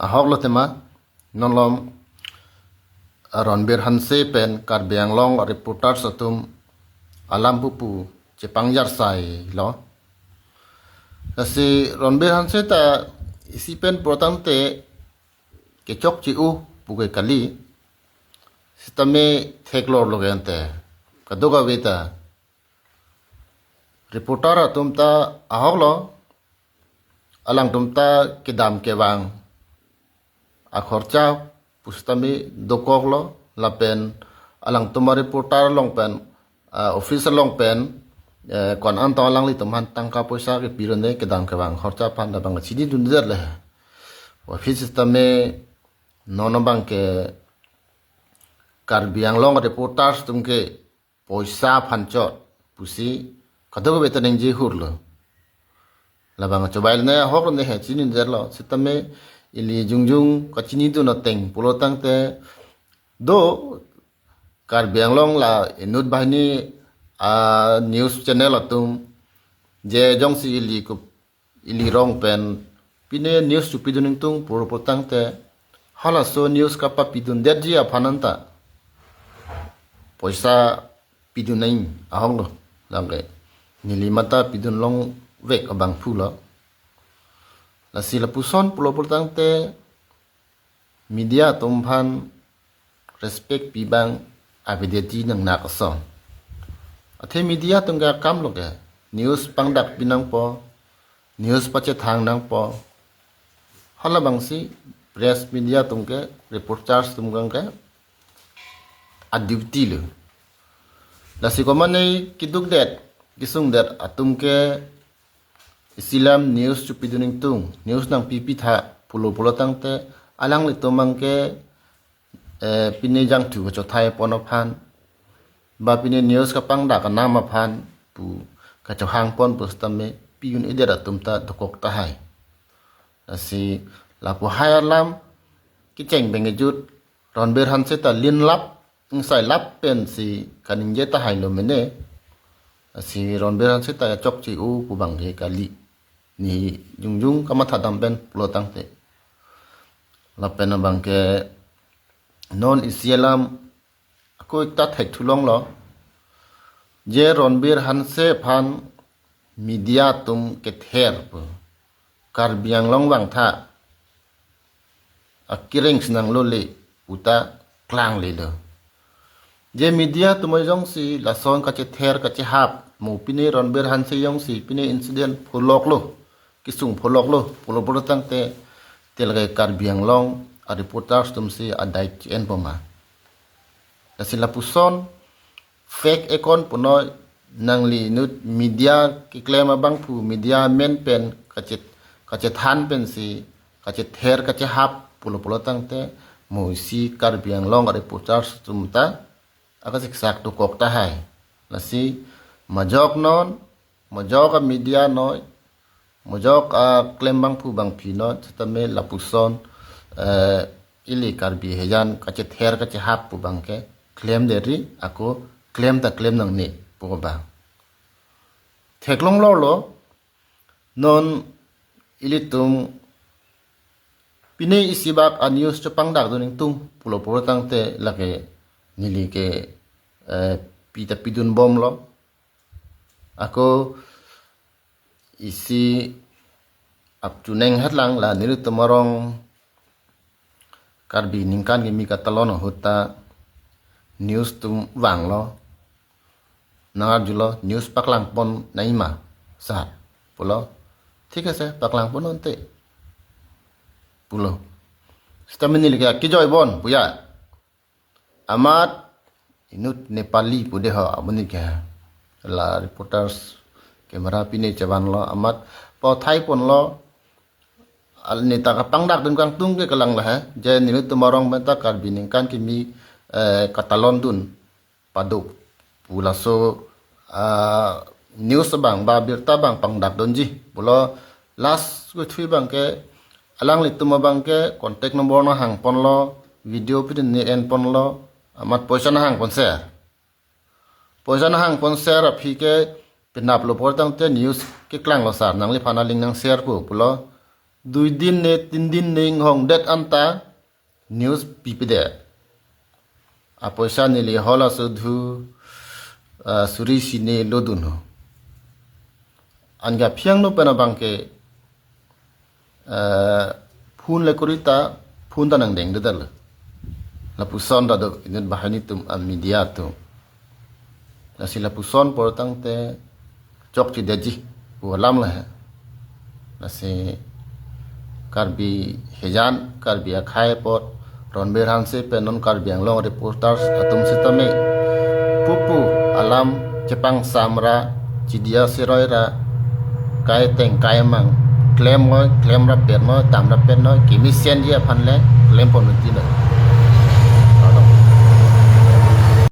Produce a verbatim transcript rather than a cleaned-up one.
Ahok lo tema, non malom Ronbir Hanse pen Karbi Anglong reporters atum alam pupu chepangjarsai lo. Lasi Ronbir Hanse ta isi pen pulotangte kechokche-o pu ke kali, sitame theklor lo ke ante. Kadokave ta reporter atum ta ahok lo, alangtum ta kedam kevang akhorcha pusitame dokok lo, lapen alangtum a-reporter along pen, ah, office along pen, eh, ko-an tong alanglitum aphan tangka poisa kepi rone kedam kevang khorcha aphan labang chinidundet le. Office sitame non abang ke Karbi Anglong reporters atum ke poisa aphan chot pusi kadokave ta ningje hur lo. Labang chobai ne ahok ne he chinidundet lo. Sitame ili jongjong kachinidun ateng pulotangte do Karbi Anglong la inut banghini a-news channel atum je jongsi ili kup ili rong pen pine news chepidun ingtung pu pulotangte halaso news kapapidundetji aphan anta poisa pidun nang ahok lo, lake neli mate pidun longvek abangphu lo. Lasi lapuson pulo pulotangte media atum aphan respect pi abang avedetji nangnak ason. Athe media atum ke akam lo ke news pangdak pi nangpo, news pachethang nangpo. Halabangsi press media atum ke, reporters atum ke a-duty lo. Lasi komane kedukdet kesungdet atum ke isi alam news chepidun ingtung, news nangpipi tha pulo pulotangte alanglitum abang ke, eh, pine jangthu kachothai pon aphan ba pine news kapangdak anam aphan pu kachohang pon pusitame pi-un-edet atum ta dokok tahai. Lasi lapu hai alam kecheng pen kejut Ronbir Hanse ta linlap ingsailap pensi kaningje tahai lo mene. Lasi Ronbir Hanse ta chokche-o pu abang ke kali, ne jongjong kamatha dam pen pulotangte. Lapen abang ke non isi alam ako ekta thekthulong lo, je Ronbir Hanse aphan media atum kether pu Karbi Anglong vangtha akireng sinang lo le puta klangle lo. Je media atum jongsi lason kachether kachehap mo pine Ronbir Hanse jongsi pine incident pholok lo, kesung pholok lo pulo pulotangte telke Karbi Anglong a-reporters atumsi adai enpo ma. Lasi lapuson fake account punoi, nangli inut media keklem abangphu media amen pen kachet kachethan pensi kachether kachehap pulo pulotangte mo isi Karbi Anglong a-reporters atum ta akasiksak dokok tahai. Lasi majok non, majok a-media noi, majok aklem abangphu abangphi noi, sitame lapuson, eh, ili Karbi hejan kachether kachehap pu abang ke klemdetri, ako klem ta klem nangne pu abang theklong lo lo. Non ilitum pine isi bak a-news chepangdak dun ingtung pulo pulotangte lake neli ke, eh, pi ta pidun bom lo. Ako isi apchuneng hatlang la nelitum arong Karbi ningkan kimi katalon ahut ta news atum vanglo. Nangarjulo news paklang pon nangji ma sir pulo. Thik ase, paklang pon unte pulo. Sitame neli ke kejoi bon puya. Amat inut Nepali pu de ho aboni ke. La reporters camera pine chevanlo, amat pathai ponlo. Al neta kapangdak dun kangtung ke kelang lahai. Je nelitum arong menta Karbi ningkan kimi, eh, katalon dun paduk pu laso, ah, news abang ba birta abang pangdak dunji pulo. Last kethui abang ke alanglitum abang ke contact number nanghang ponlo, video pine en ponlo, amat poisa nanghang ponser. Poisa nanghang ponser aphi ke penap lo pulotangte news keklanglo sir, nangliphan aling nang share po pulo. Dui din ne tin din ne inghongdet anta news pipedet. Apoisa neli hall asodhu, ah, suri sine lodun ho. Anke aphi angno pen abangke, ah, phone le korita, phone ta nangdengdedetlo. Lapuson ta do inut banghini atum, a media atum. Lasi lapuson apor tangte chokchedetji pu alam lahai. Lasi Karbi Hejan, Karbi akhei apot, Ronbir Hanse pen non Karbi Anglong reporters atum sitame pupu alam chepangsamra, chidia seroira, kaiteng kaimang, klemnoi, klemrapetnoi, damrapetnoi, kemisenji aphan le klempon uti noi.